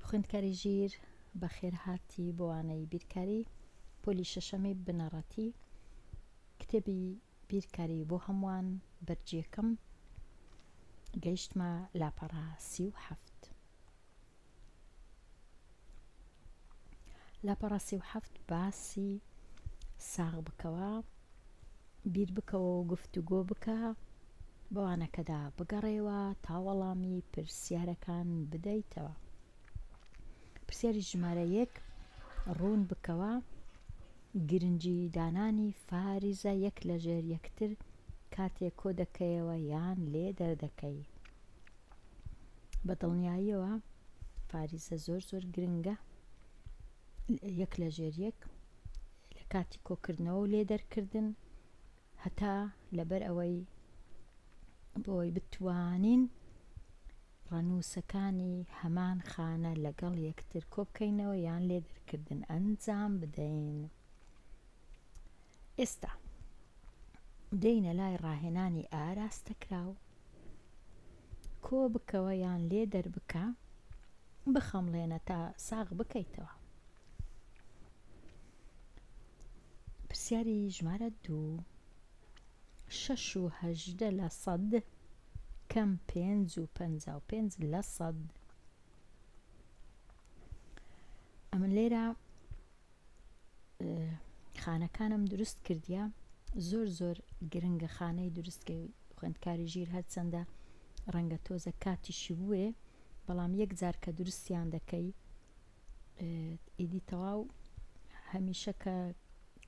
خوێندکاری ژیر بەخێرهاتی بۆ وانەی بیرکاری پۆلی شەشەمی بنەڕەتی کتێبی بیرکاری بۆ هەمووان بەرگی یەکەم گەیشتمە لاپەڕە 37 لاپەڕە 37 باسی ساغ بکەوە بیر بکەوە و گفتوگۆ بکە بە وانەکەدا بگەڕێوە تا وەڵامی پرسیارەکان بدەیتەوە. پرسیاری ژمارە یەک، ڕوون بکەوە گرنگی دانانی فاریزە یەک لەژێر یەکتر کاتێ کۆ دەکەیەوە یان لێ دەردەکەی؟ بە دڵنیاییەوە فاریزە زۆر زۆر گرنگە یەک لەژێر یەک لە کاتی کۆکردنەوە و لێ دەرکردن هەتا لەبەر ئەوەی بۆی بتوانین ڕەنووسەکانی هەمان خانە لەگەڵ یەکتر کۆبکەینەوە یان لێ دەرکردن ئەنجام بدەین. ئێستا دێینە لای ڕاهێنانی ئاراستەکراو، کۆ بکەوە یان لێ دەربکە، بخەمڵێنە تا ساغ بکەیتەوە. پرسیاری ژمارە دوو، شەش و 18 لە سەد کەم پێنج و 55 لە سەد. ئەمن لێرە خانەکانم دروست کردیە زۆر زۆر گرنگە خانەی دروست کەی خوێندکاری ژیر هەرچەندە ڕەنگە تۆزە کاتیشی بوێ بەڵام یەک جار کە دروستیان دەکەی ئیدی تەواو هەمیشە کە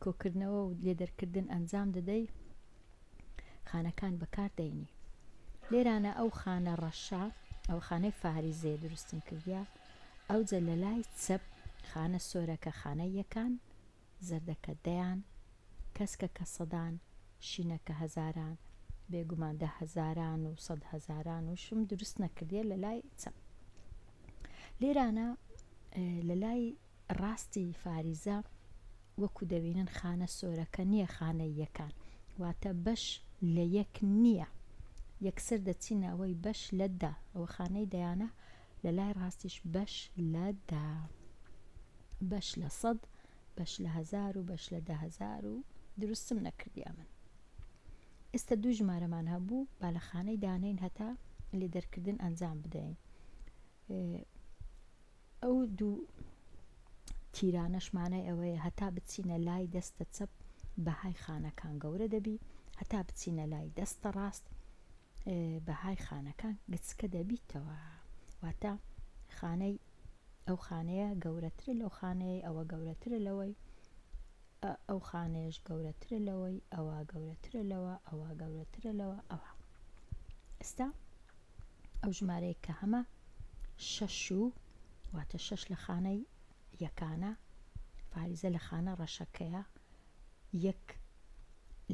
کۆکردنەوە و لێدەرکردن ئەنجام دەدەی خانەکان بەکار دەینی لێرانە ئەو خانە ڕەشە ئەو خانەی فاریزێ دروستم کردیا ئەوجە لە لای چەپ خانە سۆرەکە خانەی یەکان، زەردەکە دەیان، کەسکەکە سەدان، شینەکە هەزاران، بێگومان دە هەزاران و سەد هەزاران و شم دروست نەکردیە لە لای چەپ. لێرانە لە لای ڕاستی فاریزە وەکو دەبینن خانە سۆرەکە نییە خانەی یەکان واتە بەش لە یەک نییە یەکسەر دەچینە ئەوەی بەش لە دە ئەوە خانەی دەیانە لە لای ڕاستیش بەش لە دە بەش لە سەد بەش لە هەزار و بەش لە 10,000 و دروستم نەکردی ئەمن ئێستا دوو ژمارەمان هەبوو با لە خانەی دانین هەتا لێ دەرکردن ئەنجام بدەین ئەو دوو تیرانەش مانای ئەوەیە هەتا بچینە لای دەستە چەپ بەهای خانەکان گەورە دەبی هەتا بچینە لای دەستە ڕاست بەهای خانەکان گچکە دەبیتەوە واتە خانەی ئەو خانەیە گەورەترە لەو خانەیە ئەوە گەورەترە لەوەی ئەو خانەیەش گەورەترە لەوەی ئەوە گەورەترە لەوە ئەوە گەورەترە لەوە ئەوە ئێستا ئەو ژمارەیە کە هەمە شەش و واتە شەش لە خانەی یەکانە فاریزە لە خانە ڕەشەکەیە یەک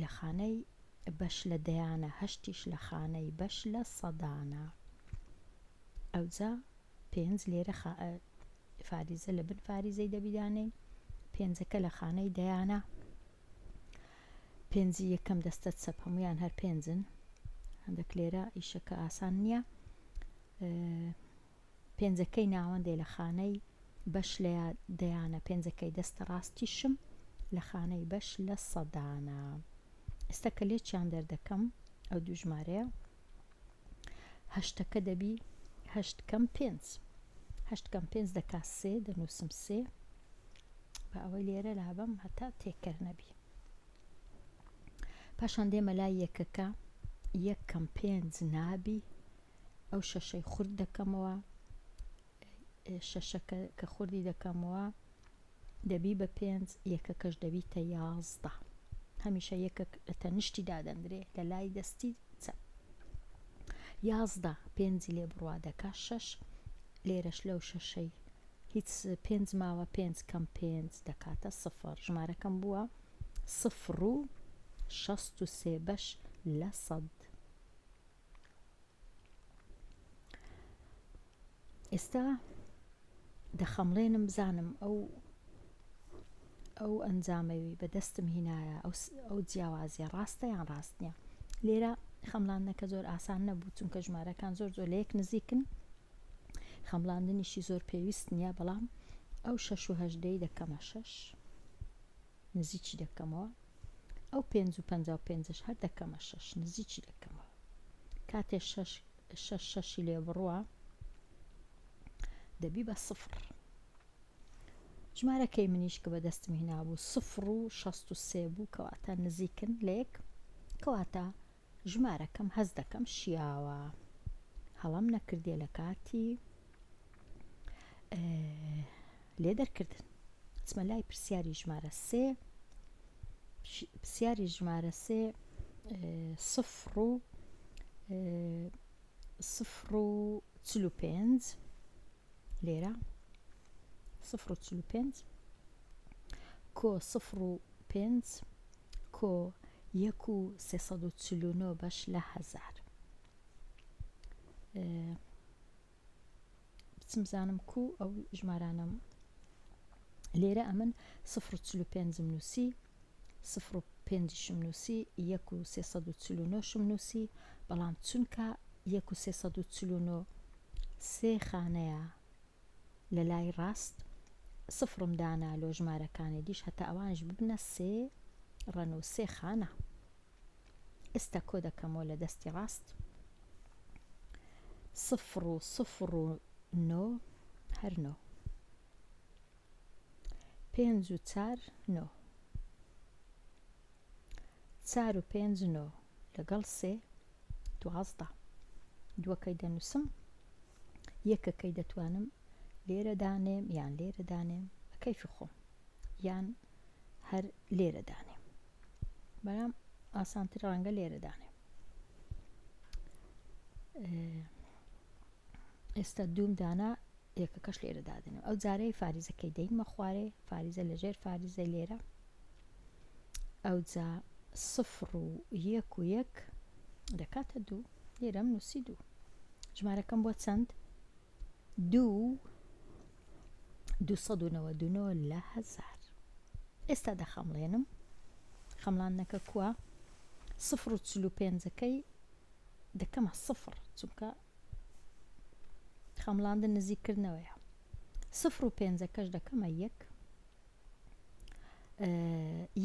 لە خانەی بەش لە دەیانە هەشتیش لە خانەی بەش لە سەدانە ئەوجا پێنج لێرە فاریزە لە بن فاریزەی دەبی دانێین پێنجەکە لە خانەی دەیانە پێنجی یەکەم دەستە چەپ هەمویان هەر پێنجن هەندێک لێرە ئیشەکە ئاسان نییە پێنجەکەی ناوەندێ لە خانەی بەش لە دەیانە پێنجەکەی دەستە ڕاستیشم لە خانەی بەش لە سەدانە ئێستا کە لێکیان دەردەکەم ئەو دوو ژمارەیە هەشتەکە دەبی هەشت کەم پێنج هەشت کەم پێنج دەکا سێ دەنووسم سێ بە ئەوەی لێرە لابەم هەتا تێکەر نەبی پاشان دێمە لای یەکەکە یەک کەم پێنج نابی ئەو شەشەی خورد دەکەمەوە شەشەکە کە خوردی دەکەمەوە دەبی بە پێنج یەکەکەش دەبیتە 11 هەمیشە یەکەک لە تەنیشتی دادەندرێ لە لای دەستی چەپ 11 پێنجی لێ بڕوا دەکا شەش لێرەش لەو شەشەی هیچ پێنج ماوە پێنج کەم پێنج دەکاتە سفر ژمارەکەم بووە سفر و 63 بەش لە سەد ئێستا دەخەمڵێنم بزانم ئەو ئەو ئەنجامەوی بەدەستم هینایە ئەو جیاوازیە ڕاستە یان ڕاست نییە لێرە خەملاندنەکە زۆر ئاسان نەبوو چونکە ژمارەکان زۆر زۆر لە یەک نزیکن. خەمڵاندنیشی زۆر پێویست نییە بەڵام ئەو شەش و هەژدەی دەکەمە شەش نزیکی دەکەمەوە ئەو پێنج و 55ش هەر دەکەمە شەش نزیکی دەکەمەوە کاتێ شەش شەش شەشی لێ بڕوە دەبی بە سفر ژمارەکەی منیش کە بەدەستم هینابوو سفر و 63 بوو کەواتە نزیکن لە یەک کەواتە ژمارەکەم هەست دەکەم شیاوە هەڵەم نەکردیە لە کاتی لێ دەرکردن چمە لای پرسیاری ژمارە سێ پرسیاری ژمارە سێ سفر و سفر و 45 لێرە سفر و 45 کۆ سفر و پێنج کۆ یەک و 349 بەش لە هەزار بچم زانم کو ئەو ژمارانەم لێرە ئەمن سفر و 45م نووسی سفر و پێنجشم نووسی یەک و 349 شم نووسی بەڵام چونکە یەک و 349 سێ خانەیە لە لای ڕاست سفرم دانا لۆ ژمارەکانی دیش هەتا ئەوانش ببنە سێ ڕەن و سێ خانە ئێستا کۆ دەکەمەوە لە دەستی ڕاست سفر و سفر و نۆ هەر نۆ پێنج و چار نۆ چار و پێنج نۆ لەگەڵ سێ 12 دووەکەی دەنووسم یەکەکەی دەتوانم لێرە دانێم یان لێرە دانێم بە کەیفی خۆم یان هەر لێرە دانێم بەڵام ئاسانتر ڕەنگە لێرە دانێم ئێستا دووم دانا یەکەکەش لێرە دادنم ئەو جارەی فاریزەکەی دەینمە خوارێ فاریزە لەژێر فاریزە لێرە ئەوجا سفر و یەک و یەک دەکاتە دوو لێرەم نووسی دوو ژمارەکەم بۆ چەند دوو 299 لە هەزار ئێستا دەخەمڵێنم خەمڵاندنەکە کووە سفر و چل و پێنجەکەی دەکەمە سفر چونکە خەمڵاندن نزیککردنەوەیە سفر و پێنجەکەش دەکەمە یەک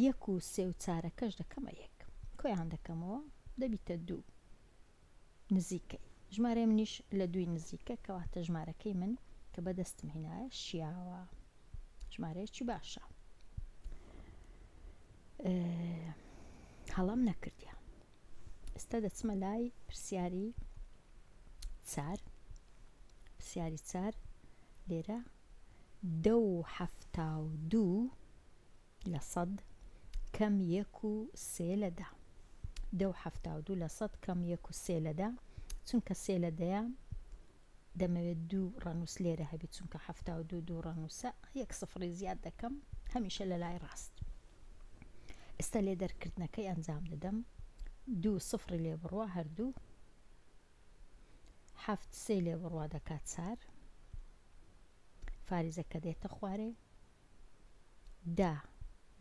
یەک و سێ و چارەکەش دەکەمە یەک کۆیان دەکەمەوە دەبیتە دوو نزیکەی ژمارەی منیش لە دووی نزیکە کەواتە ژمارەکەی من کە بەدەستم هینایە شیاوە ژمارەیەکی باشە هەڵەم نەکردە ئێستا دەچمە لای پرسیاری چار پرسیاری چار لێرە دە و 72 لە سەد کەم یەک و سێ لە دە. دە و 72 لە سەد کەم یەک و سێ لە دە چونکە سێ لە دەیە دەمەوێت دوو ڕەنووس لێرە هەبی چونکە 72 دوو ڕەنووسە یەک سفڕی زیاد دەکەم هەمیشە لە لای ڕاست ئێستا لێ دەرکردنەکەی ئەنجام دەدەم دوو سفڕی لێ بڕوا هەردوو حەفت سێ لێ بڕوا دەکات چار فاریزەکە دێتە خوارێ دە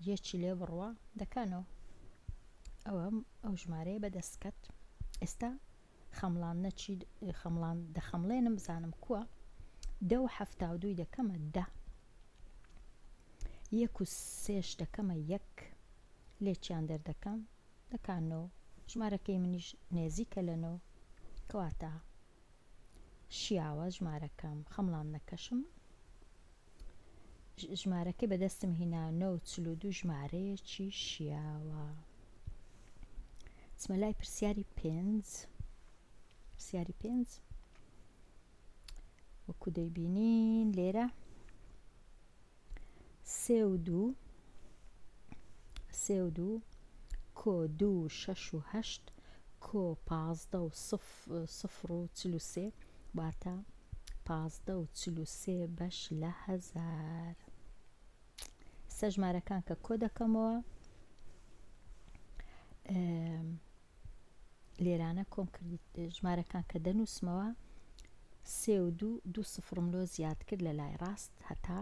یەکی لێ بڕوا دەکەنەوە ئەوە ئەو ژمارەیە بەدەست کەت ئێستا خەمڵاندنە چی خەمڵان دەخەمڵێنم بزانم کووە دە و حەفتا و دووی دەکەمە دە یەک و سێش دەکەمە یەک لێکیان دەردەکەم دەکا نۆ ژمارەکەی منیش نێزیکە لە نۆ کەواتە شیاوە ژمارەکەم خەمڵاندنەکەشم ژمارەکەی بەدەستم هینا نۆ و 42 ژمارەیەکی شیاوە چمە لای پرسیاری پێنج پرسیاری پێنج وەکو دەیبینین لێرە سێ و دوو سێ و دوو کۆ دوو و شەش و هەشت کۆ 15 و سفر و 43 واتە 15 و 43 بەش لە هەزار سە ژمارەکان کە کۆ دەکەمەوە لێرانە کۆم کردی ژمارەکان کە دەنووسمەوە سێ و دوو دوو سفرم لۆ زیاد کرد لە لای ڕاست هەتا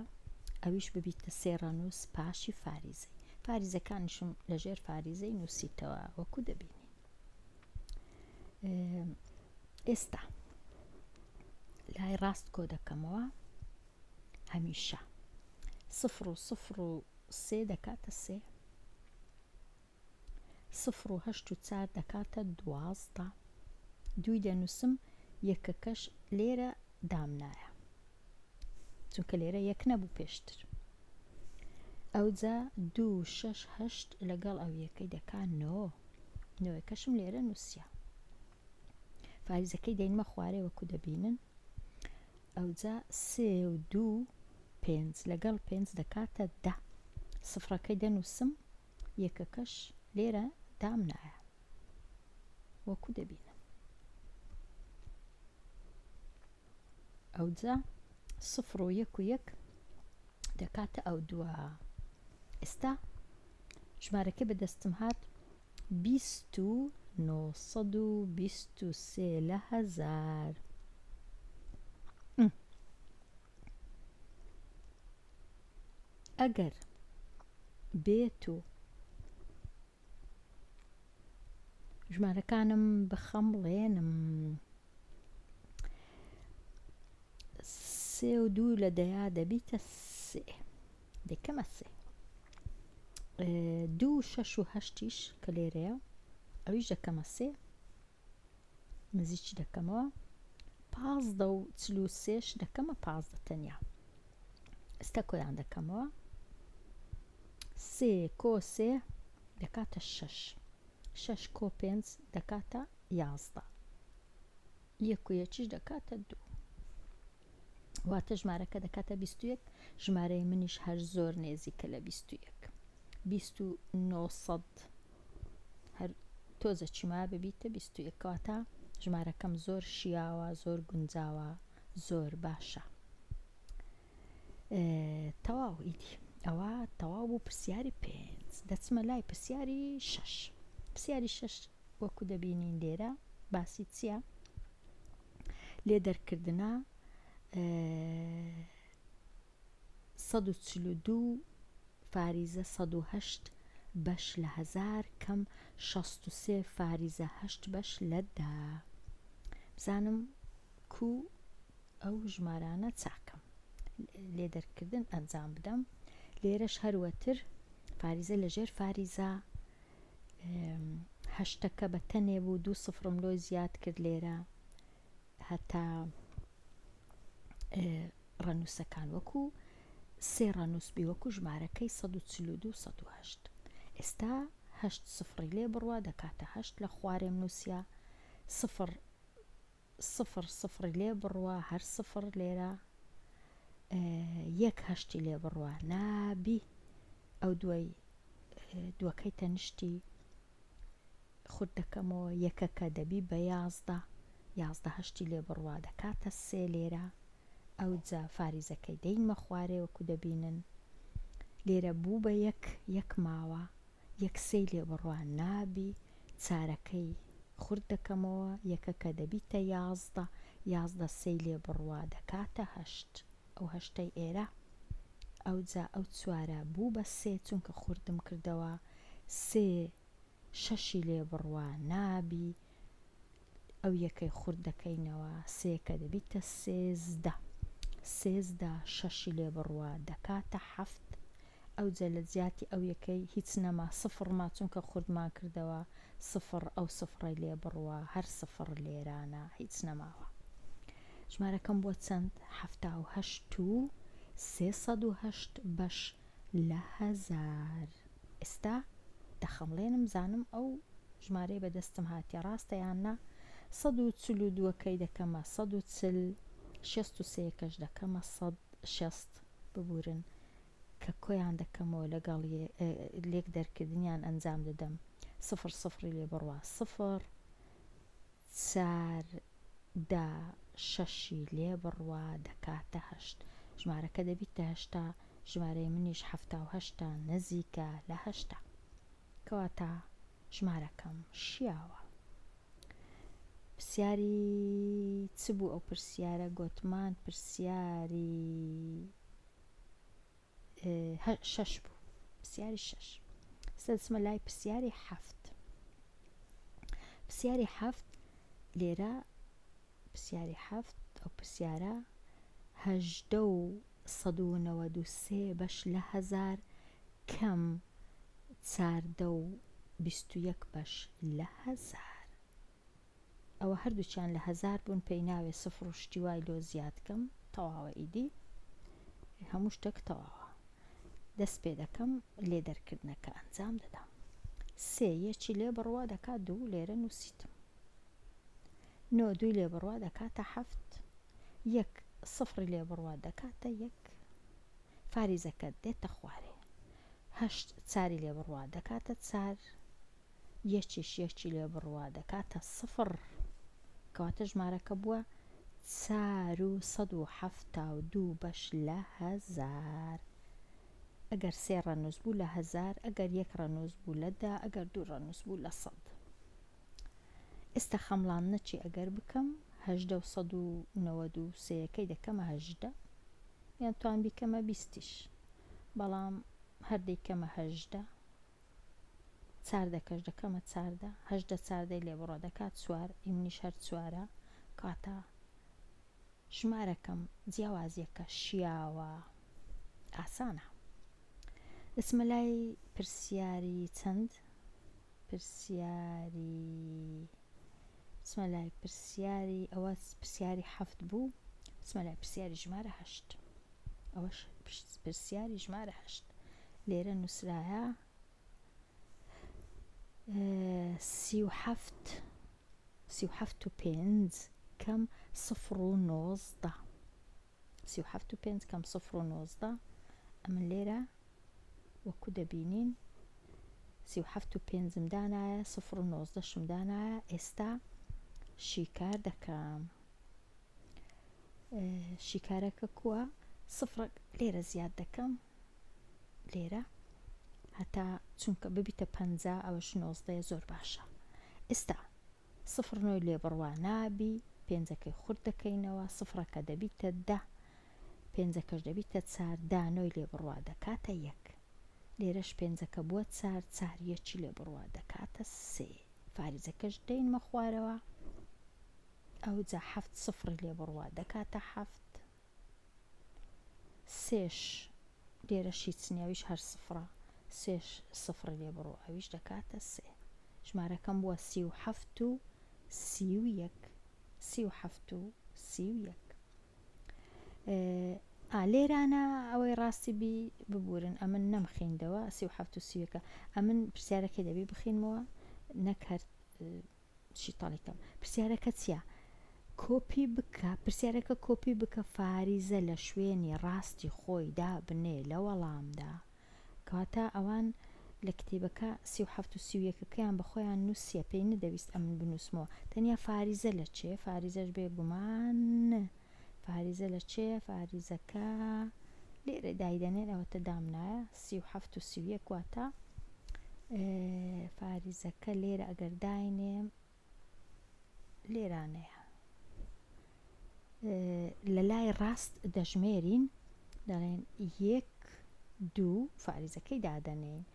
ئەویش ببیتە سێ ڕەنووس پاشی فاریزەی فاریزەکانیشم لەژێر فاریزەی نووسیتەوە وەکو دەبینین ئێستا لە. لای ڕاست کۆ دەکەمەوە هەمیشە سفر و سفر و سێ دەکاتە سێ سفر و هەشت و چار دەکاتە 12 دووی دەنووسم یەکەکەش لێرە دامنایە چونکە لێرە یەک نەبوو پێشتر ئەوجا دوو شەش هەشت لەگەڵ ئەو یەکەی دەکا نۆ نۆیەکەشم لێرە نووسە فاریزەکەی دەینمە خوارێ وەکو دەبینن ئەوجا سێ و دوو پێنج لەگەڵ پێنج دەکاتە دە سفرەکەی دەنووسم یەکەکەش لێرە دامنایە وەکو دەبینن ئەوجا سفر و یەک و یەک دەکاتە ئەو دووە ئێستا ژمارەکە بەدەستم هات 2923 لە هەزار. ئەگەر بێت و ژمارەکانم بخەمڵێنم سێ و دوو لە دەیا دەبیتە سێ دەکەمە سێ دوو شەش و هەشتیش کە لێرەیە ئەویش دەکەمە سێ نزیکی دەکەمەوە 15 و 43 دەکەمە 15 تەنیا ئێستا کۆیان دەکەمەوە سێ کۆ سێ دەکاتە شەش شەش کۆ پێنج دەکاتە 11 یەک و یەکیش دەکاتە دوو واتە ژمارەکە دەکاتە 21 ژمارەی منیش هەر زۆر نێزیکە لە 21 29 هەر تۆزە چیما ببیتە 21 کەواتە ژمارەکەم زۆر شیاوە زۆر گونجاوە زۆر باشە تەواو ئیدی ئەوە تەواو بوو پرسیاری پێنج دەچمە لای پرسیاری شەش پرسیاری شەش وەکو دەبینین لێرە باسی چییە؟ لێ دەرکردە 142 فاریزە 108 بەش لە هەزار کەم 63 فاریزە هەشت بەش لە دە بزانم کو ئەو ژمارانە چاکەم لێ دەرکردن ئەنجام بدەم لێرەش هەروەتر فاریزە لە ژێر فاریزە هەشتەکە بە تەنێ بوو دوو سفرم لۆی زیاد کرد لێرە هەتا ڕەنووسەکان وەکو سێ ڕەنووس بی وەکو ژمارەکەی 142 108 ئێستا هەشت سفری لێ بڕوا دەکاتە هەشت لە خوارێم نووسە سفر سفر سفری لێ بڕوا هەر سفر لێرە یەک هەشتی لێ بڕوا نابی ئەو دوای دووەکەی تەنیشتی خورد دەکەمەوە یەکەکە دەبی بە 11 11 هەشتی لێ بڕوا دەکاتە سێ لێرە ئەوجا فاریزەکەی دەینمە خوارێ وەکو دەبینن لێرە بوو بە یەک یەک ماوە یەک سێی لێ بڕوا نابی چارەکەی خورد دەکەمەوە یەکەکە دەبیتە 11 11 سێی لێ بڕوا دەکاتە هەشت ئەو هەشتەی ئێرە ئەوجا ئەو چوارە بوو بە سێ چونکە خوردم کردەوە سێ شەشی لێ بڕوا نابی ئەو یەکەی خورد دەکەینەوە سێکە دەبیتە 13 سێزدە شەشی لێ بڕوا دەکاتە حەفت ئەوجە لە جیاتی ئەو یەکەی هیچ نەما سفڕ ما چونکە خوردمان کردەوە سفڕ ئەو سفڕەی لێ بڕوا هەر سفڕ لێرانە هیچ نەماوە ژمارەکەم بووە چەند 78 و 308 بەش لە هەزار ئێستا دەخەمڵێنم زانم ئەو ژمارەی بەدەستم هاتیە ڕاستە یان نا 142 کەی دەکەمە 140 63 کەش دەکەمە 160 ببورن کە کۆیان دەکەمەوە لەگەڵ لێک دەرکردنیان ئەنجام دەدەم سفر سفری لێ بڕوا سفر چار دە شەشی لێ بڕوا دەکاتە هەشت ژمارەکە دەبیتە هەشتا ژمارەی منیش 78 نزیکە لە هەشتا کەواتە ژمارەکەم شیاوە پرسیاری چ بوو ئەو پرسیارە گۆتمان پرسیاری شەش بوو پرسیاری شەش ئێستا دەچمە لای پرسیاری حەفت پرسیاری حەفت لێرە. پرسیاری حەفت ئەو پرسیارە 18 و 193 بەش لە هەزار کەم چاردە و 21 بەش لە هەزار. ئەوە هەردووکیان لە هەزار بوون پێی ناوێ سفر و شتی وای لۆ زیاد کەم تەواوە ئیدی هەموو شتێک تەواوە دەست پێ دەکەم لێ دەرکردنەکە ئەنجام دەدەم سێ یەکی لێ بڕوا دەکات دوو لێرە نووسیتم نۆ دووی لێ بڕوا دەکاتە حەفت یەک سفری لێ بڕوا دەکاتە یەک فاریزەکە دێتە خوارێ هەشت چاری لێ بڕوا دەکاتە چار یەکیش یەکی لێ بڕوا دەکاتە سفڕ کەواتە ژمارەکە بووە چار و 172 بەش لە هەزار ئەگەر سێ ڕەنووس بوو لە هەزار ئەگەر یەک ڕەنووس بوو لە دە ئەگەر دوو ڕەنووس بوو لە سەد ئێستا خەمڵاندنەکی ئەگەر بکەم هەژدە و سەد و نەوەد و سێیەکەی دەکەمە هەژدە یان توان بیکەمە بیستیش بەڵام هەر دەیکەمە هەژدە چاردەکەش دەکەمە چاردە هەژدە چاردەی لێ بڕۆ دەکات چوار ئی منیش هەر چوارە کاتە ژمارەکەم جیاوازیەکە شیاوە ئاسانە دەچمە لای پرسیاری چەند پرسیاری بچمە لای پرسیاری ئەوە پرسیاری حەفت بوو بچمە لای پرسیاری ژمارە هەشت ئەوەش پرسیاری ژمارە هەشت لێرە نووسرایە 37 37 و پێنج کەم سفر و نۆزدە 37 و پێنج کەم سفر و نۆزدە ئەمن لێرە وەکو دەبینین 37 و پێنجم دانایە سفر و نۆزدەشم دانایە ئێستا شیکار دەکەم شیکارەکە کووە سفرەک لێرە زیاد دەکەم لێرە هەتا چونکە ببیتە پەنجا ئەوەش نۆزدەیە زۆر باشە ئێستا سفر نۆی لێ بڕوا نابی پێنجەکەی خورد دەکەینەوە سفرەکە دەبیتە دە پێنجەکەش دەبیتە چار دا نۆی لێ بڕوا دەکاتە یەک لێرەش پێنجەکە بووە چار چار یەکی لێ بڕوا دەکاتە سێ فاریزەکەش دەینمە خوارەوە ئەوجا حەفت سفری لێ بڕوا دەکاتە حەفت سێش لێرەش هیچ نیە ئەویش هەر سفرە سێش سفری لێ بڕۆ ئەویش دەکاتە سێ ژمارەکەم بووە 37 و 31 37 و 31 ئا لێرانە ئەوەی ڕاستی بی ببورن ئەمن نەمخیندەوە 37 و 31 ئەمن پرسیارەکەی دەبی بخینمەوە نەک هەر شیتاڵی کەم پرسیارەکە چیە کۆپی بکە پرسیارەکە کۆپی بکە فاریزە لە شوێنی ڕاستی خۆی دابنێ لە وەڵامدا کەواتە ئەوان لە کتێبەکە 37 و 31 ەکەیان بە خۆیان نووسیە پێی نەدەویست ئەمن بنووسمەوە تەنیا فاریزە لە چێ فاریزەش بێگومان فاریزە لە چێ فاریزەکە لێرە دایدەنێن ئەوەتە دامنایە 37 و 31 واتە فاریزەکە لێرە ئەگەر داینێم لێرانەیە لە لای ڕاست دەژمێرین دەڵێن یەک دوو فاریزەکەی دادەنێین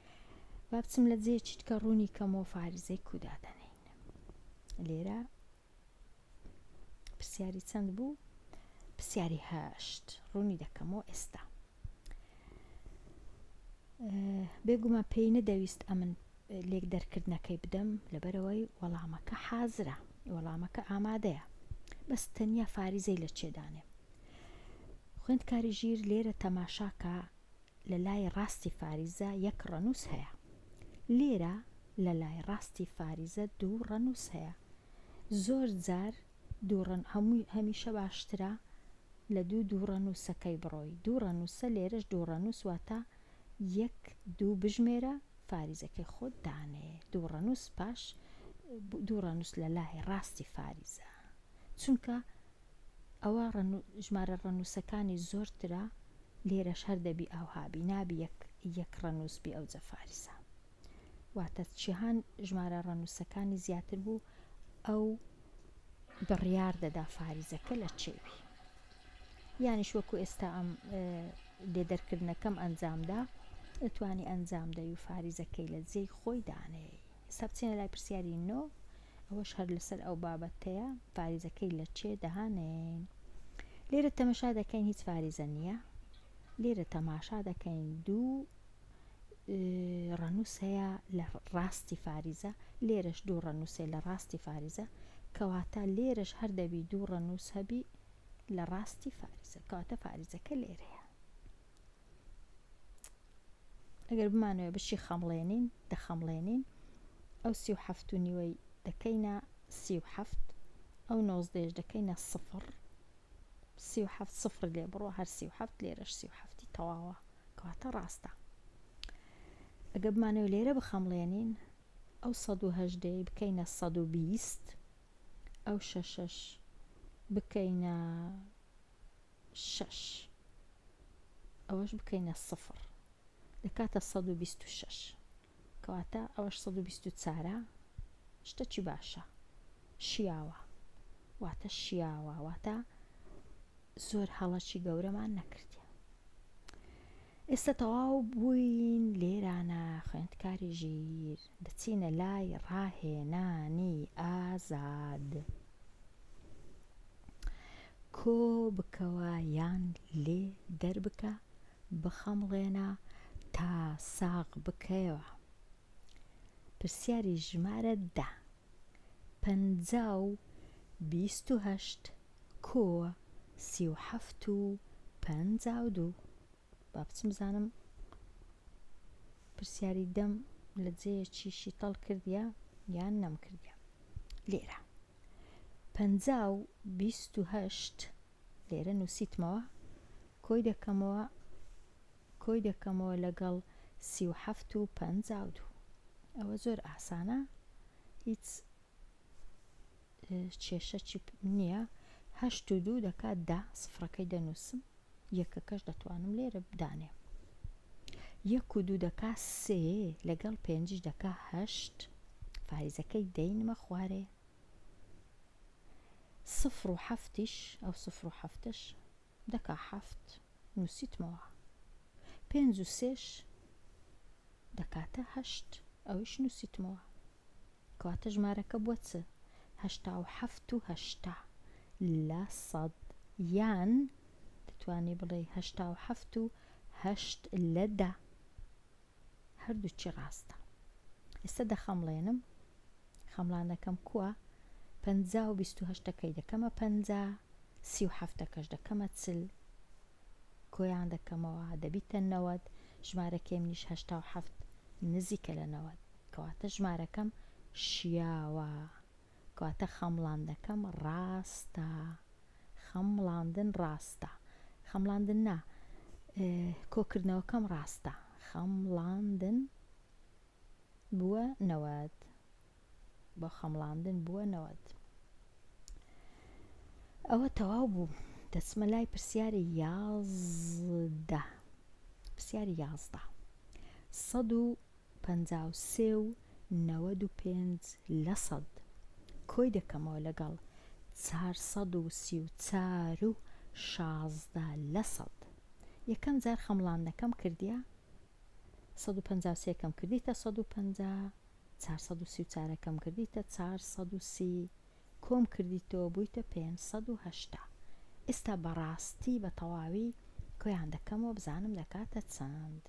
با بچم لە جێیەکی تکە ڕوونی کەمەوە فاریزەی کو دادەنێین لێرە پرسیاری چەند بوو؟ پرسیاری هەشت ڕوونی دەکەمەوە ئێستا بێگومان پێی نەدەویست ئەمن لێک دەرکردنەکەی بدەم لەبەرەوەی وەڵامەکە حازرە وەڵامەکە ئامادەیە بەس تەنیا فاریزەی لە چێدانێ خوێندکاری ژیر لێرە تەماشاکە لە لای ڕاستی فاریزە یەک ڕەنووس هەیە. لێرە لە لای ڕاستی فاریزە دوو ڕەنووس هەیە. زۆر جار دوو ڕەن هەمووی هەمیشە باشترە لە دوو دوو ڕەنووسەکەی بڕۆی. دوو ڕەنووسە لێرەش دوو ڕەنووس واتە یەک دوو بژمێرە فاریزەکەی خۆت دانێ. دوو ڕەنووس پاش دوو ڕەنووس لە لای ڕاستی فاریزە. چونکە ئەوە ژمارە ڕەنووسەکانی زۆرترە لێرەش هەر دەبی ئاوها بی نابی یەک یەک ڕەنووس بی ئەوجە فاریسە واتە چیهان ژمارە ڕەنووسەکانی زیاتر بوو ئەو بڕیار دەدا فاریزەکە لە چێوی یانیش وەکو ئێستا ئەم لێ دەرکردنەکەم ئەنجامدا دەتوانی ئەنجام دەی و فاریزەکەی لە جێی خۆی دانێی ئێستا بچینە لای پرسیاری نۆ. ئەوەش هەر لەسەر ئەو بابەتەیە فاریزەکەی لە چێ دەهانێین لێرە تەمەشا دەکەین هیچ فاریزە نییە لێرە تەماشا دەکەین دوو ڕەنووس هەیە لە ڕاستی فاریزە لێرەش دوو ڕەنووسێ لە ڕاستی فاریزە کەواتە لێرەش هەر دەبی دوو ڕەنووس هەبی لە ڕاستی فاریزە کەواتە فاریزەکە لێرەیە ئەگەر بمانەوێ بشی خەمڵێنین دەخەمڵێنین ئەو 37 و نیوەی دەکەینە 37 ئەو نۆزدەیش دەکەینە سفر 37 سفر لێ بڕۆ هەر 37 لێرەش 37 تەواوە کەواتە ڕاستە ئەگەر بمانەوێ لێرە بخەمڵێنین ئەو 118 بکەینە 120 ئەو شەشەش بکەینە شەش ئەوەش بکەینە سفر دەکاتە 126 کەواتە ئەوەش 124 شتەکی باشە شیاوە واتە شیاوە واتە زۆر هەڵەکی گەورەمان نەکردیە ئێستا تەواو بووین لێرانە خوێندکاری ژیر دەچینە لای ڕاهێنانی ئازاد. کۆ بکەوە یان لێ دەربکە بخەمڵێنە تا ساغ بکەیەوە. پرسیاری ژمارە دە. 50 و 28 کۆ 37 و 52. با بچم بزانم پرسیاری دەم لە جێیەکی شیتەڵ کردیە یان نەم کردیە. لێرە 50 و 28 لێرە نووسیتمەوە کۆی دەکەمەوە کۆی دەکەمەوە لەگەڵ 37 و 52. ئەوە زۆر ئاسانە هیچ کێشەکی نییە. هەشت و دوو دەکات دە سفرەکەی دەنووسم یەکەکەش دەتوانم لێرە بدانێم. یەک و دوو دەکا سێ لەگەڵ پێنجیش دەکا هەشت فاریزەکەی دەینمە خوارێ. سفر و حەفتیش ئەو سفر و حەفتەش دەکا حەفت نووسیتمەوە. پێنج و سێش دەکاتە هەشت ئەویش نووسیتمەوە. کەواتە ژمارەکە بووە چ؟ 87 و 80 لە سەد یان دەتوانی بڵێی 87 و هەشت لە دە هەردووکی ڕاستە. ئێستا دەخەمڵێنم خەمڵانەکەم کووە؟ پەنجا و بیست و هەشتەکەی دەکەمە پەنجا سی و حەفتەکەش دەکەمە چل کۆیان دەکەمەوە دەبیتە نەوەد ژمارەکەی منیش 87 نزیکە لە نەوەد کەواتە ژمارەکەم شیاوە کەواتە خەمڵاندنەکەم ڕاستە خەمڵاندن ڕاستە خەمڵاندن نا کۆکردنەوەکەم ڕاستە خەمڵاندن بووە نەوەد بۆ خەمڵاندن بووە نەوەد ئەوە تەواو بوو دەچمە لای پرسیاری یازدە پرسیاری یازدە 153 و 95 لە سەد کۆی دەکەمەوە لەگەڵ 434 و 16 لە سەد یەکەم جار خەمڵاندنەکەم کردیە 153 کەم کردیتە 150 434 کەم کردیتە 430 کۆم کردیتەوە بوویتە 580 ئێستا بەڕاستی بە تەواوی کۆیان دەکەمەوە بزانم دەکاتە چەند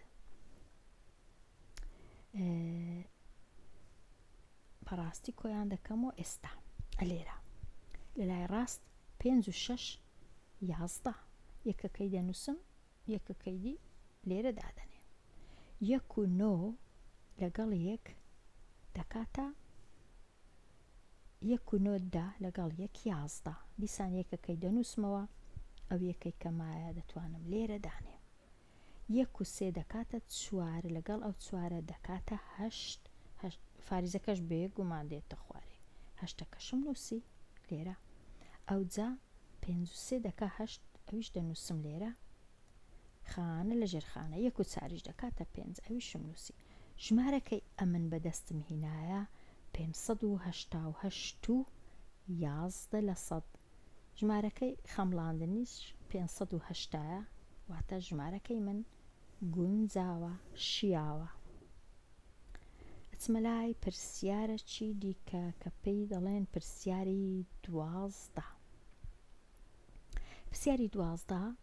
بەڕاستی کۆیان دەکەمەوە ئێستا لێرە لە لای ڕاست پێنج و شەش یازدە یەکەکەی دەنووسم یەکەکەی دی لێرە دادەنێ یەک و نۆ لەگەڵ یەک دەکاتە یەک و نۆ دە لەگەڵ یەک یازدە دیسان یەکەکەی دەنووسمەوە ئەو یەکەی کە مایە دەتوانم لێرە دانێم یەک و سێ دەکاتە چوار لەگەڵ ئەو چوارە دەکاتە هەشت فاریزەکەش بێ گومان دێتە خوارێ هەشتەکەشم نووسی لێرە ئەوجا پێنج و سێ دەکا هەشت ئەویش دەنووسم لێرە خانە لە ژێر خانە یەک و چاریش دەکاتە پێنج ئەویشم نووسی ژمارەکەی ئەمن بەدەستم هینایە 588 و 11 لە سەد ژمارەکەی خەمڵاندنیش 580 واتە ژمارەکەی من گونجاوە شیاوە. دەچمە لای پرسیارەکی دیکە کە پێی دەڵێن پرسیاری 12. پرسیاری 12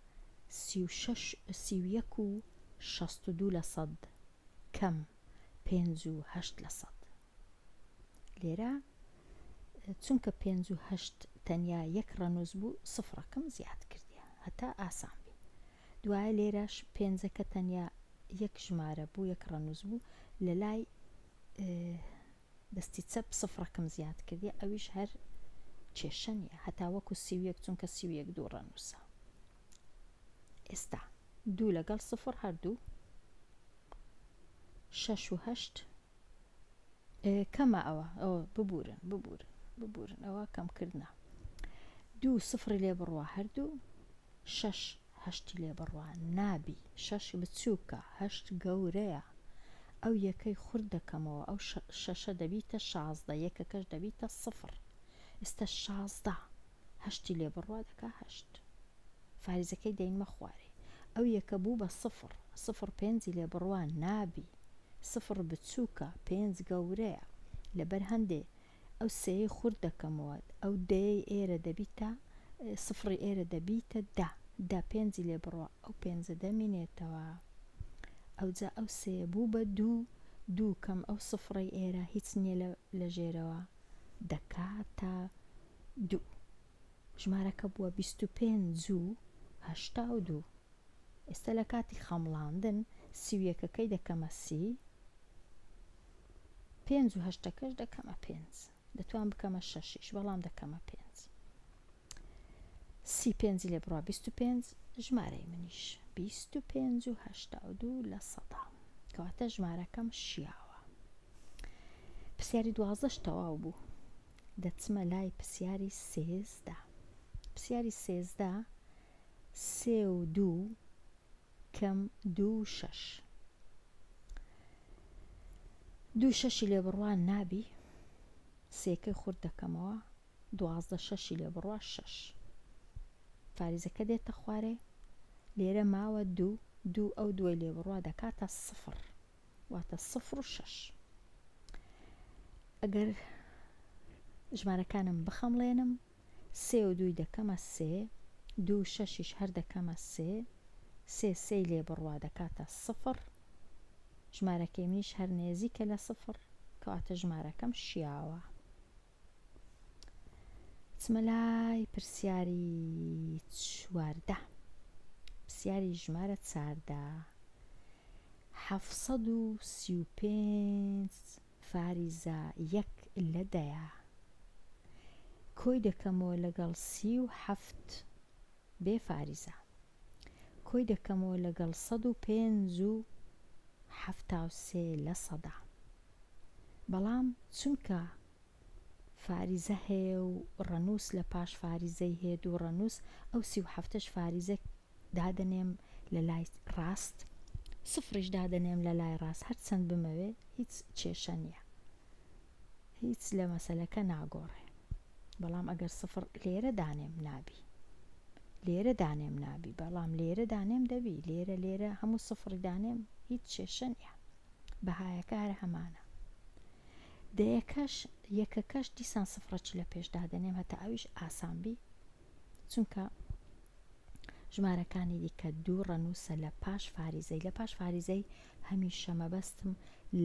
36 31 و 62 لە سەد کەم 5 و 8 لە سەد. لێرە چونکە 5 و 8 تەنیا یەک ڕەنووس بوو سفرەکەم زیاد کردیە هەتا ئاسان بی. دوایە لێرەش پێنجەکە تەنیا یەک ژمارە بوو یەک ڕەنووس بوو لە لای دەستی چەپ سفرەکەم زیاد کردیە ئەویش هەر کێشە نییە هەتا وەکو 31 چونکە 31 دوو ڕەنووسە. ئێستا دوو لەگەڵ سفر هەردوو شەش و هەشت کەمە ئەوە ئەوە ببورن ببورن ببورن ئەوە کەمکردنە دوو سفری لێ بڕوا هەردوو شەش هەشتی لێ بڕوا نابی شەش بچووکە هەشت گەورەیە ئەو یەکەی خورد دەکەمەوە ئەو شەشە دەبیتە 16 یەکەکەش دەبیتە سفر ئێستا 16 هەشتی لێ بڕوا دەکا هەشت فاریزەکەی دەینمە خوارێ ئەو یەکە بوو بە سفر سفر پێنجی لێ بڕوا نابی سفر بچووکە پێنج گەورەیە لەبەر هەندێ ئەو سێیەی خورد دەکەمەوە ئەو دەیەی ئێرە دەبیتە سفری ئێرە دەبیتە دە دە پێنجی لێ بڕوا ئەو پێنجە دەمینێتەوە ئەوجا ئەو سێیە بوو بە دوو دوو کەم ئەو سفرەی ئێرە هیچ نییە لە ژێرەوە دەکاتە دوو ژمارەکە بووە 25 و 82. ئێستا لە کاتی خەمڵاندن سی و یەکەکەی دەکەمە سی، پێنج و هەشتەکەش دەکەمە پێنج. دەتوان بکەمە شەشیش بەڵام دەکەمە پێنج. سی پێنجی لێ بڕوا 25 ژمارەی منیش 25 و 82 لە سەدا. کەواتە ژمارەکەم شیاوە. پرسیاری دوازدەش تەواو بوو. دەچمە لای پرسیاری سێزدە. پرسیاری سێزدە سێ و دوو کەم دوو و شەش. دوو شەشی لێ بڕوا نابی سێکەی خورد دەکەمەوە 12 شەشی لێ بڕوا شەش فاریزەکە دێتە خوارێ لێرە ماوە دوو دوو ئەو دووەی لێ بڕوا دەکاتە سفر واتە سفر و شەش. ئەگەر ژمارەکانم بخەمڵێنم سێ و دووی دەکەمە سێ، دوو و شەشیش هەر دەکەمە سێ، سێ سێی لێ بڕوا دەکاتە سفر، ژمارەکەی منیش هەر نێزیکە لە سفر، کەواتە ژمارەکەم شیاوە. چمە لای پرسیاری 14. پرسیاری ژمارە 14 735 فاریزە یەک لە دەیە کۆی دەکەمەوە لەگەڵ 37 بێ فاریزە کۆی دەکەمەوە لەگەڵ 105 و 73 لە سەدا. بەڵام چونکە فاریزە هەیە و ڕەنووس لە پاش فاریزەی هەیە دوو ڕەنووس ئەو سی و حەفتەش فاریزە دادەنێم لە لای ڕاست سفریش دادەنێم لە لای ڕاست هەر چەند بمەوێ هیچ کێشە نییە هیچ لە مەسەلەکە ناگۆڕێ بەڵام ئەگەر سفر لێرە دانێم نابی لێرە دانێم نابی بەڵام لێرە دانێم دەبی لێرە لێرە هەموو سفری دانێم هیچ کێشە نییە بەهایەکە هەر هەمانە. دەیەکەش یەکەکەش دیسان سفرەکی لە پێش دادەنێم هەتا ئەویش ئاسان بی چونکە ژمارەکانی دیکە دوو ڕەنووسە لە پاش فاریزەی لە پاش فاریزەی هەمیشە مەبەستم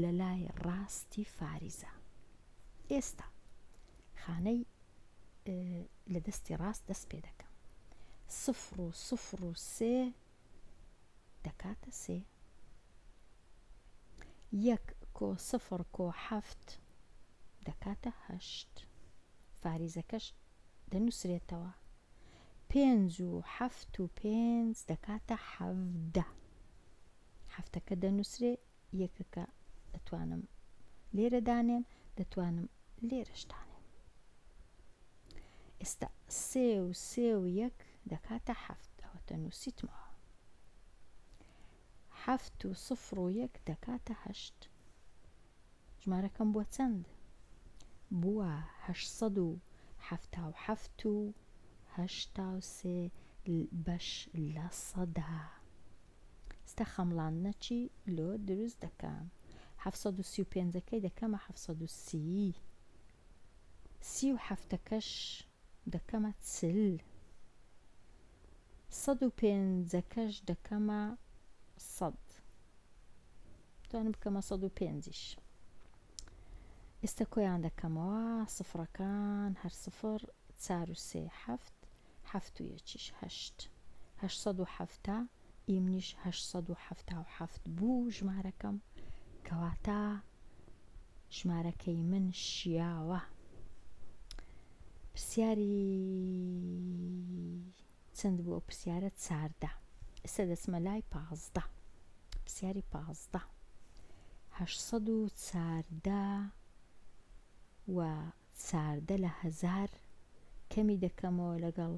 لە لای ڕاستی فاریزە ئێستا خانەی لە دەستی ڕاست دەست پێ دەکەم سفر و سفر و سێ دەکاتە سێ. یەک کۆ سفر کۆ حەفت دەکاتە هەشت. فاریزەکەش دەنووسرێتەوە. پێنج و حەفت و پێنج دەکاتە 17. حەفتەکە دەنووسرێ یەکەکە دەتوانم لێرە دانێم دەتوانم لێرەش دانێم. ئێستا سێ و سێ و یەک دەکاتە حەفت ئەوەتە نووسیتمەوە. حەفت و سفر و یەک دەکاتە هەشت. ژمارەکەم بووە چەند؟ بووە 877 و 83 بەش لە سەدا. ئێستا خەمڵاندنە چی لۆ دروست دەکەم؟ 735 ەکەی دەکەمە 730. سی و حەفتەکەش دەکەمە چل. سەد و پێنجەکەش دەکەمە سەد. توانم بکەمە سەد و پێنجیش. ئێستا کۆیان دەکەمەوە سفرەکان هەر سفر چار و سێ حەفت حەفت و یەکیش هەشت 870 ئی منیش 877 بوو ژمارەکەم کەواتە ژمارەکەی من شیاوە پرسیاری چەند بوو ئەو پرسیارە چاردە ئێستا دەچمە لای 15 پرسیاری 15 814 و چاردە لە هەزار کەمی دەکەمەوە لەگەڵ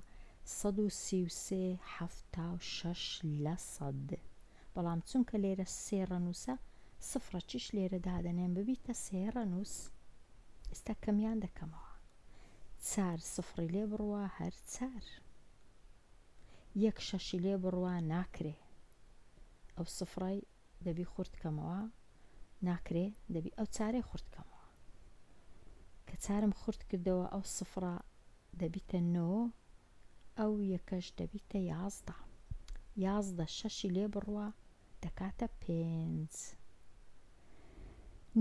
133 76 لە سەد بەڵام چونکە لێرە سێ ڕەنووسە سفرەکیش لێرە دادەنێم ببیتە سێ ڕەنووس ئێستا کەمیان دەکەمەوە چار سفڕی لێ بڕوا هەر چار یەک شەشی لێ بڕوا ناکرێ ئەو سفڕەی دەبی خورد کەمەوە ناکرێ دەبی ئەو چارەی خورد کەمەوە کە چارم خورد کردەوە ئەو سفڕە دەبیتە نۆ ئەو یەکەش دەبیتە 11 11 شەشی لێ بڕوا دەکاتە پێنج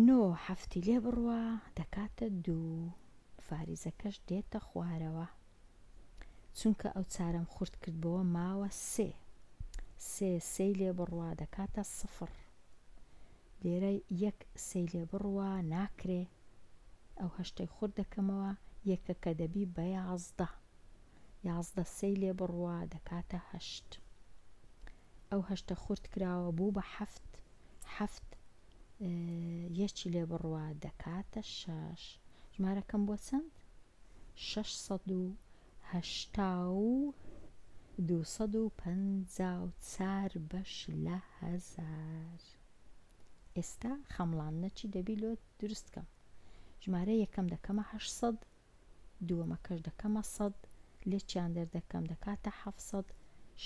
نۆ حەفتی لێ بڕوا دەکاتە دوو فاریزەکەش دێتە خوارەوە چونکە ئەو چارەم خورد کردبەوە ماوە سێ سێ سێی لێ بڕوا دەکاتە سفر لێرە یەک سێی لێ بڕوا ناکرێ ئەو هەشتەی خورد دەکەمەوە یەکەکە دەبی بە 11 11 سێی لێ بڕوا دەکاتە هەشت ئەو هەشتە خورد کراوە بوو بە حەفت، حەفت یەکی لێ بڕوا دەکاتە شەش، ژمارەکەم بووە چەند؟ 680 و 254 بەش لە هەزار. ئێستا خەمڵاندنەکی دەبی لۆ دروست کەم. ژمارە یەکەم دەکەمە 800 دووەمەکەش دەکەمە سەد لێکیان دەردەکەم دەکاتە حەفسەد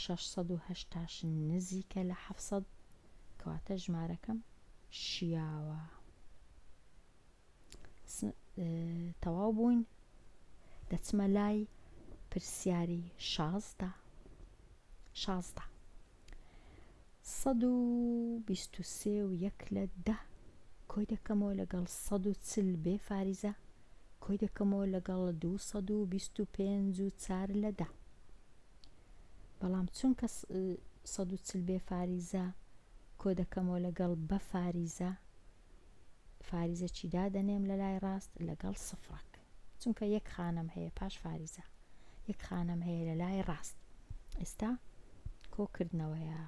شەشسەد و هەشتاش نزیکە لە حەفسەد کەواتە ژمارەکەم شیاوە تەواو بووین دەچمە لای پرسیاری 16 16 123 و یەک لە دە کۆی دەکەمەوە لەگەڵ 140 بێ فاریزە کۆی دەکەمەوە لەگەڵ 225 و چار لە دە بەڵام چونکە 140 بێ فاریزە کۆ دەکەمەوە لەگەڵ بە فاریزە فاریزە چی دادەنێم لە لای ڕاست لەگەڵ سفرەک چونکە یەک خانەم هەیە پاش فاریزە یەک خانەم هەیە لە لای ڕاست ئێستا کۆکردنەوەیە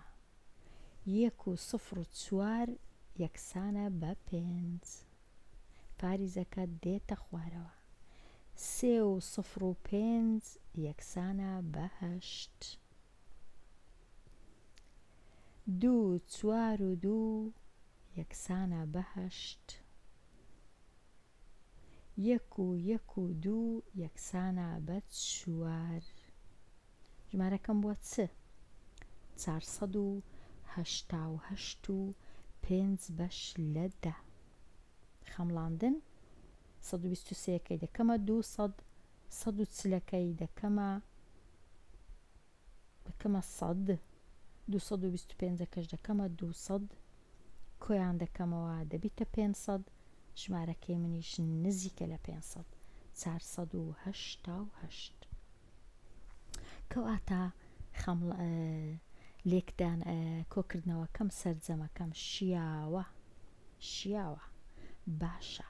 یەک و سفر و چوار یەکسانە بە پێنج فاریزەکە دێتە خوارەوە سێ و سفر و پێنج یەکسانە بە هەشت دوو چوار و دوو یەکسانە بە هەشت. یەک و یەک و دوو یەکسانە بە چوار. ژمارەکەم بووە چ؟ 488 و پێنج بەش لە دە. خەمڵاندن 123 ەکەی دەکەمە 200، 140 ەکەی دەکەمە دەکەمە سەد، 225 ەکەش دەکەمە 200، کۆیان دەکەمەوە دەبیتە 500، ژمارەکەی منیش نزیکە لە 500، 488. کەواتە خەمڵ لێکدان کۆکردنەوەکەم سەرجەمەکەم شیاوە شیاوە باشە.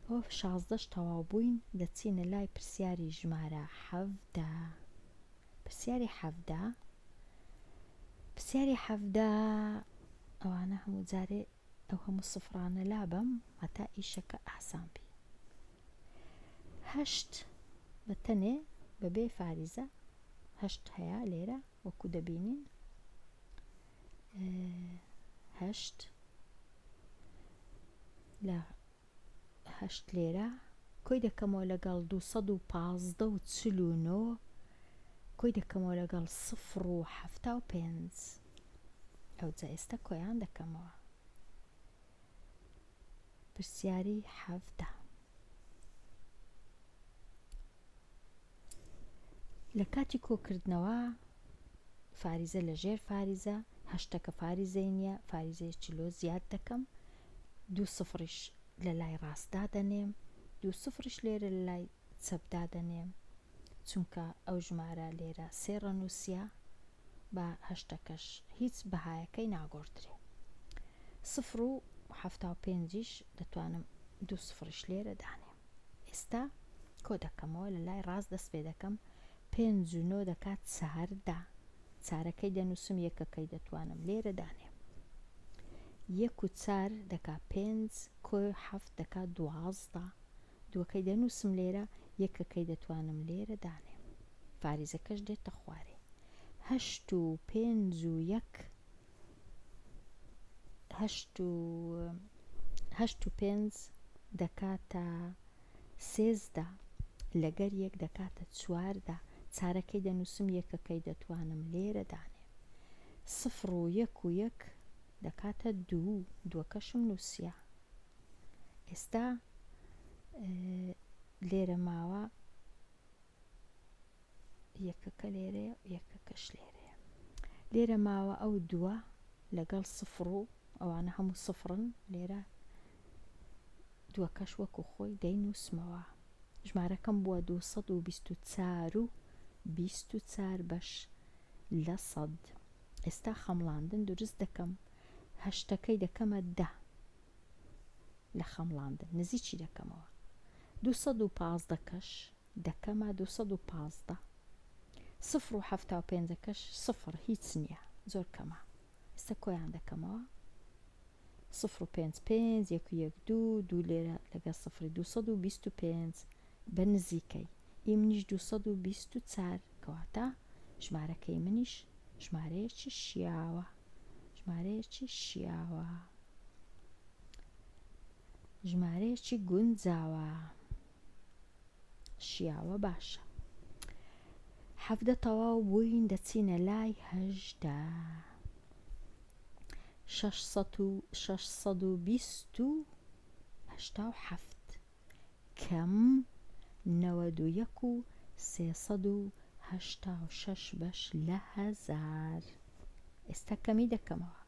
ئەوە شازدەش تەواو بووین دەچینە لای پرسیاری ژمارە 17 پرسیاری 17 پرسیاری 17 ئەوانە هەموو جارێ ئەو هەموو سفرانە لابەم هەتا ئیشەکە ئاسان بی هەشت بە تەنێ بەبێ فاریزە هەشت هەیە لێرە وەکو دەبینین هەشت لە هەشت لێرە کۆی دەکەمەوە لەگەڵ 215 و 49 کۆی دەکەمەوە لەگەڵ سفر و 75 ئەوجا ئێستا کۆیان دەکەمەوە. پرسیاری 17. لە کاتی کۆکردنەوە فاریزە لە ژێر فاریزە، هەشتەکە فاریزەی نییە، فاریزەیەکی لۆ زیاد دەکەم، دوو سفڕیش لە لای ڕاست دادەنێم، دوو سفڕیش لێرە لە لای چەپ دادەنێم، چونکە ئەو ژمارە لێرە سێ ڕەنووسیە، بە هەشتەکەش هیچ بەهایەکەی ناگۆڕدرێ. سفر و 75یش دەتوانم دوو سفڕیش لێرە دانێم. ئێستا کۆ دەکەمەوە لە لای ڕاست دەست پێ دەکەم پێنج و نۆ دەکات چاردە چارەکەی دەنووسم یەکەکەی دەتوانم لێرە دانێم یەک و چار دەکا پێنج کۆی حەفت دەکا دوازدە دووەکەی دەنووسم لێرە یەکەکەی دەتوانم لێرە دانێم فاریزەکەش دێتە خوارێ هەشت و پێنج و یەک هەشت و هەشت و پێنج دەکاتە 13 لەگەر یەک دەکاتە چواردە چارەکەی دەنووسم یەکەکەی دەتوانم لێرە دانێم سفر و یەک و یەک دەکاتە دوو دووەکەشم نووسیا ئێستا لێرە ماوە یەکەکە لێرەیە و یەکەکەش لێرەیە لێرە ماوە ئەو دووە لەگەڵ سفر و ئەوانە هەموو سفرن لێرە دووەکەش وەکو خۆی دەینووسمەوە ژمارەکەم بووە 224 و 24 بەش لە سەد ئێستا خەمڵاندن دروست دەکەم هەشتەکەی دەکەمە دە لە خەمڵاندن نزیکی دەکەمەوە 215 کەش دەکەمە 215 سفر و حەفتا و پێنجەکەش سفر هیچ نییە زۆر کەمە ئێستا کۆیان دەکەمەوە سفر و پێنج پێنج یەک و یەک دوو دوو لێرە لەگەڵ سفری 225 بە نزیکەی ئی منیش 224 کەواتە ژمارەکەی منیش ژمارەیەکی شیاوە ژمارەیەکی شیاوە ژمارەیەکی گونجاوە شیاوە باشە 17 تەواو بووین دەچینە لای هەژدە 627 کەم 91 و 386 بەش لە هەزار ئێستا کەمی دەکەمەوە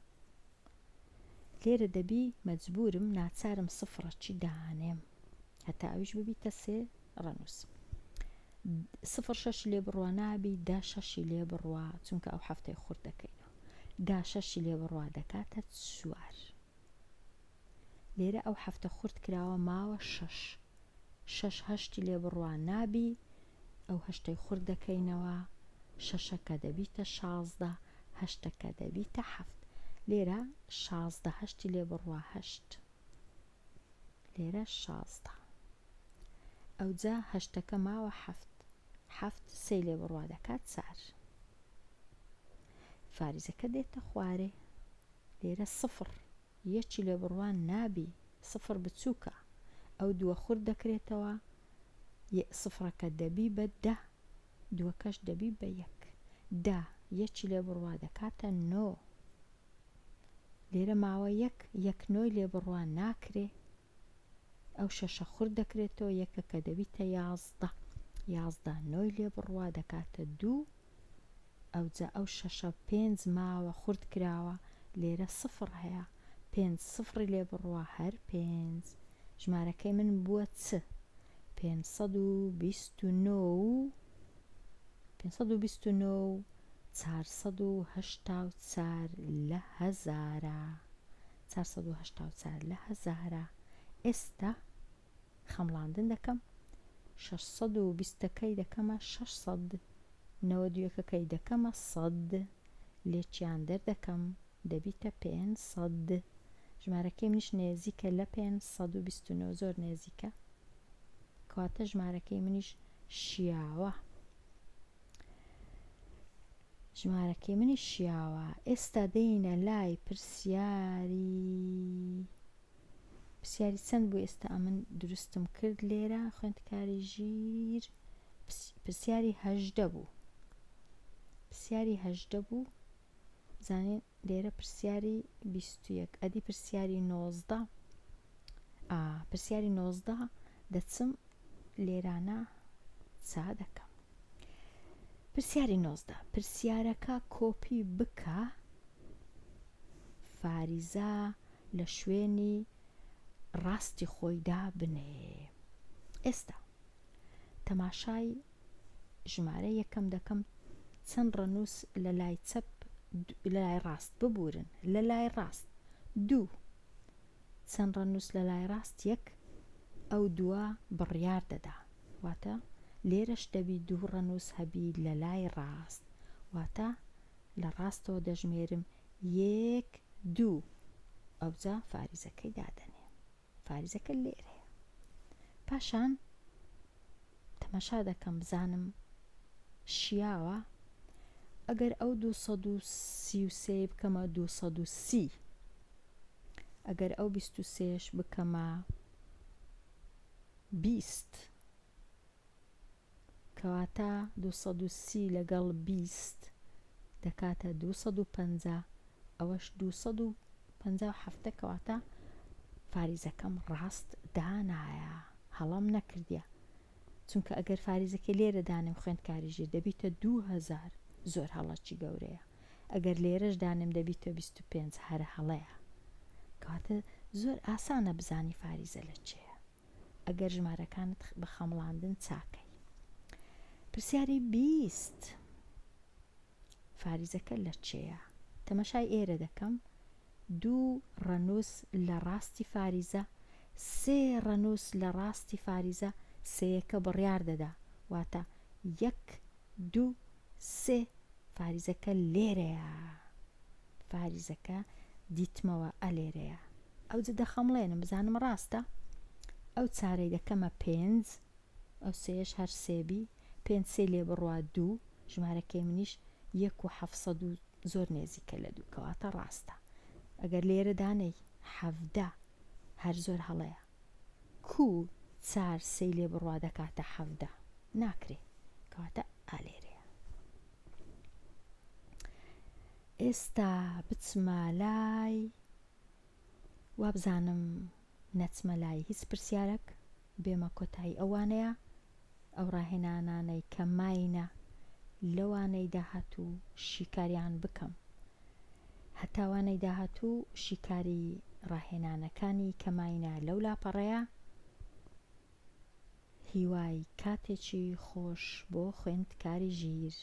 لێرە دەبی مەجبورم ناچارم سفڕەکی دانێم هەتا ئەویش ببیتە سێ ڕەنووس سفر شەشی لێ بڕوا نابی دا شەشی لێ بڕوا چونکە ئەو هەفتەی خورد دەکەینەوە دا شەشی لێ بڕوا دەکاتە چوار لێرە ئەو هەفتە خورد کراوە ماوە شەش شەش هەشتی لێ بڕوا نابی ئەو هەشتەی خورد دەکەینەوە شەشەکە دەبیتە 16 هەشتەکە دەبیتە حەفت لێرە 16 هەشتی لێ بڕوا هەشت لێرە 16 ئەوجا هەشتەکە ماوە حەفت حەفت سێ لێ بڕوا دەکات چار فاریزەکە دێتە خوارێ لێرە سفر یەکی لێ بڕوا نابی سفر بچووکە ئەو دووە خورد دەکرێتەوە سفرەکە دەبی بە دە دووەکەش دەبی بە یەک دە یەکی لێ بڕوا دەکاتە نۆ لێرە ماوە یەک یەک نۆی لێ بڕوا ناکرێ ئەو شەشە خورد دەکرێتەوە یەکەکە دەبیتە 11 11 نۆی لێ بڕوا دەکاتە دوو ئەوجا ئەو شەشە پێنج ماوە خورد کراوە لێرە سفڕ هەیە پێنج سفڕی لێ بڕوا هەر پێنج ژمارەکەی من بووە چ 529 و 529 و 484 لە هەزارە 484 لە هەزارە ئێستا خەمڵاندن دەکەم 620 ەکەی دەکەمە 600 نەوەد و یەکەکەی دەکەمە سەد لێکیان دەردەکەم دەبیتە 500 ژمارەکەی منیش نێزیکە لە 529 زۆر نێزیکە کەواتە ژمارەکەی منیش شیاوە ژمارەکەی منیش شیاوە ئێستا دێینە لای پرسیاری پرسیاری چەند بوو ئێستا ئەمن دروستم کرد لێرە خوێندکاری ژیر پرسیاری هەژدە بوو پرسیاری هەژدە بوو زانین لێرە پرسیاری 21 ئەدی پرسیاری 19. ئا پرسیاری 19 دەچم لێرانە چا دەکەم. پرسیاری 19 پرسیارەکە کۆپی بکە فاریزە لە شوێنی ڕاستی خۆی دابنێ. ئێستا تەماشای ژمارە یەکەم دەکەم چەند ڕەنووس لە لای چەپ لە لای ڕاست ببورن لە لای ڕاست دوو چەند ڕەنووس لە لای ڕاست یەک ئەو دووە بڕیار دەدا واتە لێرەش دەبی دوو ڕەنووس هەبی لە لای ڕاست واتە لە ڕاستەوە دەژمێرم یەک دوو ئەوجا فاریزەکەی دادەنێم فاریزەکە لێرەیە پاشان تەماشا دەکەم بزانم شیاوە ئەگەر ئەو 233 بکەمە 230 ئەگەر ئەو 23ش بکەمە 20 کەواتە 230 لەگەڵ 20 دەکاتە 250 ئەوەش 257 کەواتە فاریزەکەم ڕاست دانایە هەڵەم نەکردیە چونکە ئەگەر فاریزەکەی لێرە دانێم خوێندکاری ژیر دەبیتە 2000 زۆر هەڵەکی گەورەیە ئەگەر لێرەش دانێم دەبیتە 25 هەر هەڵەیە کەواتە زۆر ئاسانە بزانی فاریزە لە چێە ئەگەر ژمارەکانت بە خەمڵاندن چاکەی. پرسیاری 20 فاریزەکە لە چێیە؟ تەمەشای ئێرە دەکەم دوو ڕەنووس لە ڕاستی فاریزە سێ ڕەنووس لە ڕاستی فاریزە سێیەکە بڕیار دەدا واتە یەک دوو سێ فاریزەکە لێرەیە فاریزەکە دیتمەوە ئە لێرەیە ئەوجە دەخەمڵێنم بزانم ڕاستە ئەو چارەی دەکەمە پێنج ئەو سێیەش هەر سێ بی پێنج سێ لێ بڕوا دوو ژمارەکەی منیش یەک و حەفسەد و زۆر نێزیکە لە دوو کەواتە ڕاستە ئەگەر لێرە دانێی حەڤدە هەر زۆر هەڵەیە کوو چار سێی لێ بڕوا دەکاتە حەڤدە ناکرێ کەواتە ئا لێرەیە ئێستا بچمە لای وابزانم نەچمە لای هیچ پرسیارەک بێمە کۆتایی ئەو وانەیە ئەو ڕاهێنانانەی کە ماینە لە وانەی داهاتوو شیکاریان بکەم هەتا وانەی داهاتوو شیکاری ڕاهێنانەکانی کە ماینە لەو لاپەڕەیە هیوای کاتێکی خۆش بۆ خوێندکاری ژیر.